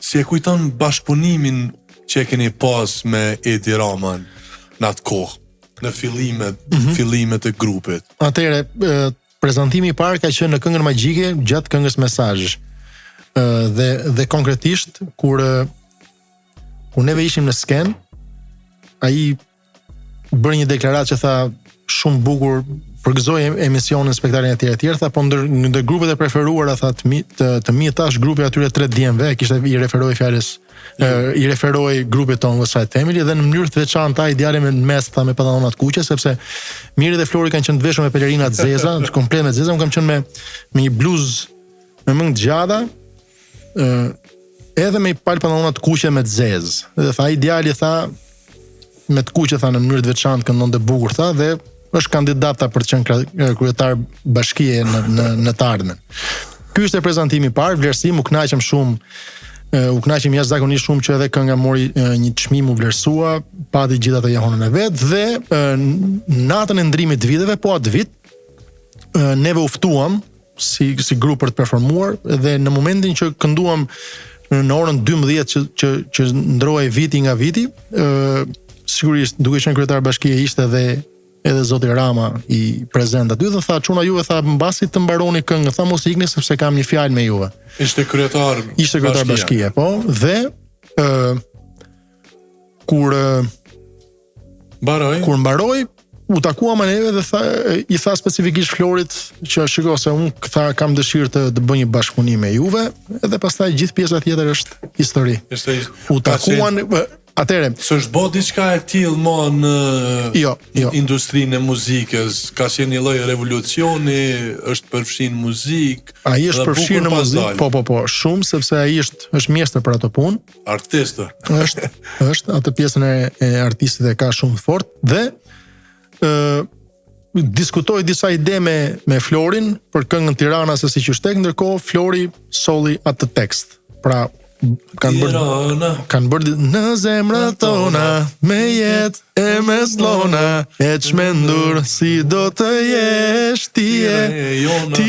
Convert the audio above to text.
Si e kujton bashkëpunimin që e keni pas me Edi Ramën në atë kohë, në fillimet, mm -hmm. fillimet e grupit? Atëherë, prezantimi i parë ka qenë në këngën magjike gjatë këngës Mesazh. Ë dhe dhe konkretisht kur kur neve ishim në skenë, ai bëri një deklaratë që tha shumë bukur përgëzoi emisionin, spektaklin etj etj, tha po ndër ndër grupet e preferuara tha të mi të, të mi tash grupi atyre tre djemve, e kishte i referoi fjalës e, i referoi grupit tonë West Side Family dhe në mënyrë të veçantë ai djali me në mes tha me pantallona të kuqe sepse Miri dhe Flori kanë qenë të veshur me pelerina të zeza, komplet me të zeza, unë kam qenë me me një bluzë me mëngë të gjata, ë edhe me një palë pantallona të kuqe me të zezë. Dhe tha ai djali tha me të kuqe tha në mënyrë të veçantë këndonte bukur tha dhe është kandidat tha për të qenë kryetar bashkie në në në të ardhmen. Ky ishte prezantimi i parë, vlerësim, u kënaqëm shumë u kënaqëm jashtëzakonisht shumë që edhe kënga mori një çmim u vlerësua, pati gjithë atë jehonën e vet dhe natën e ndrimit të viteve po atë vit neve u ftuam si si grup për të performuar dhe në momentin që kënduam në orën 12 që që që ndrohej viti nga viti, ë sigurisht duke qenë kryetar bashkie ishte edhe edhe zoti Rama i prezent aty dhe tha çuna juve tha mbasi të mbaroni këngën tha mos ikni sepse kam një fjalë me juve. Ishte kryetar Ishte kryetar bashkie, po dhe ë kur Mbaroi. Kur mbaroi, u takua me neve dhe tha, i tha specifikisht Florit që shiko se unë tha kam dëshirë të, të bëj një bashkëpunim me juve, edhe pastaj gjithë pjesa tjetër është histori. Ishte u takuan atëherë. S'është bo diçka e tillë më në jo, jo. industrinë e muzikës, ka qenë një lloj revolucioni, është përfshirë në muzikë. Ai është përfshirë në muzikë, po po po, shumë sepse ai është është mjeshtër për ato punë. Artist. Është, është atë pjesën e, e artistit e ka shumë të fortë dhe ë diskutoi disa ide me me Florin për këngën Tirana se si qysh tek, ndërkohë Flori solli atë tekst. Pra kanë bërë Tirana. kanë bërë në zemrat tona me jetë e me sllona e çmendur si do të jesh ti e ti.